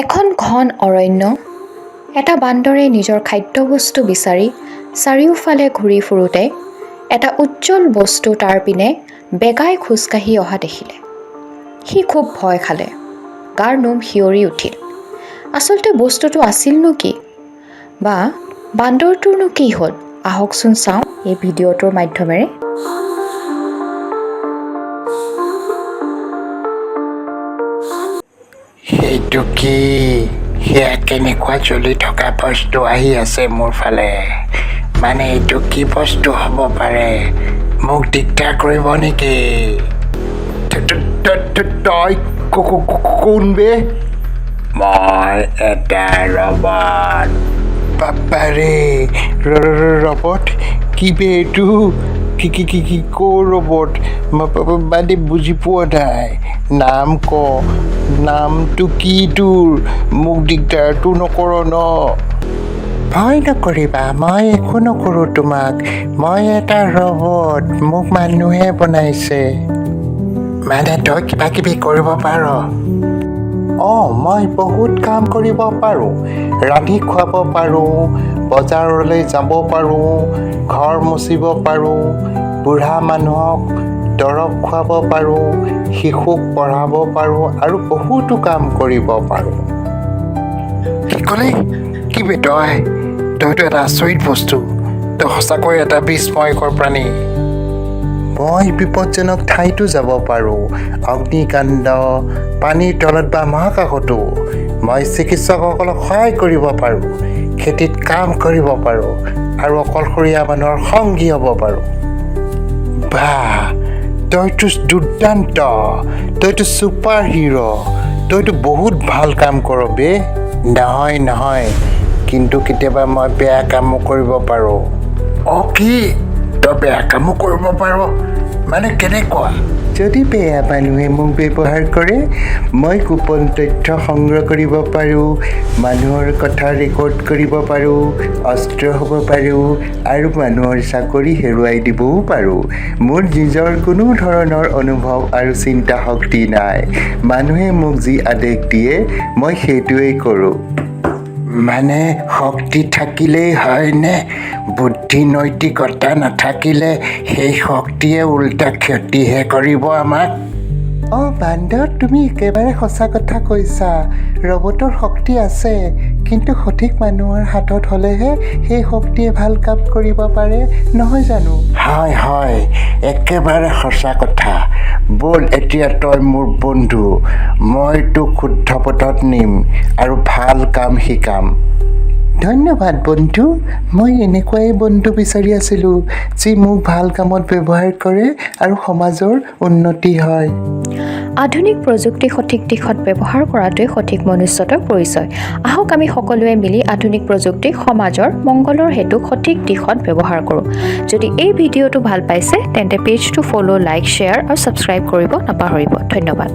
এখন ঘন অৰণ্য। এটা বান্দৰে নিজৰ খাদ্যবস্তু বিচাৰি চাৰিওফালে ঘূৰি ফুৰোঁতে এটা উজ্জ্বল বস্তু তাৰ পিনে বেগাই খোজকাঢ়ি অহা দেখিলে। সি খুব ভয় খালে, গাৰ নোম শিয়ৰি উঠিল। আচলতে বস্তুটো আছিলনো কি বা বান্দৰটোৰনো কি হ'ল? আহকচোন চাওঁ এই ভিডিঅ'টোৰ মাধ্যমেৰে। সেইটো কি? সেয়া কেনেকুৱা জ্বলি থকা বস্তু আহি আছে মোৰ ফালে? মানে এইটো কি বস্তু হ'ব পাৰে? মোক দিগদাৰ কৰিব নেকি? তই কোন বে? মই এটা ৰবট। বাপাৰে, ৰবট? কি বে এইটো? কি কি কি কি ক' ৰবট? মানে বুজি পোৱা নাই। নাম ক, নামটো কি তোৰ? মোক দিগদাৰটো নকৰ ন? ভয় নকৰিবা, মই একো নকৰোঁ তোমাক। মই এটা ৰবট, মোক মানুহে বনাইছে। মানে তই কিবা কিবি কৰিব পাৰ? অঁ, মই বহুত কাম কৰিব পাৰোঁ। ৰান্ধি খুৱাব পাৰোঁ, বজাৰলৈ যাব পাৰোঁ, ঘৰ মুচিব পাৰোঁ, বুঢ়া মানুহক দৰৱ খুৱাব পাৰোঁ, শিশুক পঢ়াব পাৰোঁ আৰু বহুতো কাম কৰিব পাৰোঁ। কি ক'লি? কি বে তই? তইতো এটা আচৰিত বস্তু। তই সঁচাকৈ এটা বিস্ময়কৰ প্ৰাণী। মই বিপদজনক ঠাইতো যাব পাৰোঁ, অগ্নিকাণ্ড, পানীৰ তলত বা মহাকাশতো। মই চিকিৎসকসকলক সহায় কৰিব পাৰোঁ, খেতিত কাম কৰিব পাৰোঁ আৰু অকলশৰীয়া মানুহৰ সংগী হ'ব পাৰোঁ। বাহ, তইতো দুৰ্দান্ত! তইতো ছুপাৰ হিৰ'! তইতো বহুত ভাল কাম কৰ বে। নহয় নহয়, কিন্তু কেতিয়াবা মই বেয়া কামো কৰিব পাৰোঁ। অ' কি? তই বেয়া কামো কৰিব পাৰ? মানে কেনেকুৱা? যদি বেয়া মানুহে মোক ব্যৱহাৰ কৰে, মই গোপন তথ্য সংগ্ৰহ কৰিব পাৰোঁ, মানুহৰ কথা ৰেকৰ্ড কৰিব পাৰোঁ, অস্ত্ৰ হ'ব পাৰোঁ আৰু মানুহৰ চাকৰি হেৰুৱাই দিবও পাৰোঁ। মোৰ নিজৰ কোনো ধৰণৰ অনুভৱ আৰু চিন্তা শক্তি নাই। মানুহে মোক যি আদেশ দিয়ে, মই সেইটোৱেই কৰোঁ। মানে শক্তি থাকিলেই হয়নে? বুদ্ধি নৈতিকতা নাথাকিলে সেই শক্তিয়ে উল্টা ক্ষতিহে কৰিব আমাক। অঁ বান্দৰ, তুমি একেবাৰে সঁচা কথা কৈছা। ৰবটৰ শক্তি আছে, কিন্তু সঠিক মানুহৰ হাতত হ'লেহে সেই শক্তিয়ে ভাল কাম কৰিব পাৰে, নহয় জানো? হয় হয়, একেবাৰে সঁচা কথা। ব'ল, এতিয়া তই মোৰ বন্ধু। মই তোক শুদ্ধ পথত নিম আৰু ভাল কাম শিকাম। ধন্যবাদ বন্ধু। মই এনেকুৱাই বন্ধু বিচাৰি আছিলোঁ, যি মোক ভাল কামত ব্যৱহাৰ কৰে আৰু সমাজৰ উন্নতি হয়। আধুনিক প্ৰযুক্তি সঠিক দিশত ব্যৱহাৰ কৰাটোৱে সঠিক মনুষ্যত্বৰ পৰিচয়। আহক, আমি সকলোৱে মিলি আধুনিক প্ৰযুক্তিক সমাজৰ মংগলৰ হেতু সঠিক দিশত ব্যৱহাৰ কৰোঁ। যদি এই ভিডিঅ'টো ভাল পাইছে, তেন্তে পেজটো ফ'ল', লাইক, শ্বেয়াৰ আৰু ছাবস্ক্ৰাইব কৰিব নাপাহৰিব। ধন্যবাদ।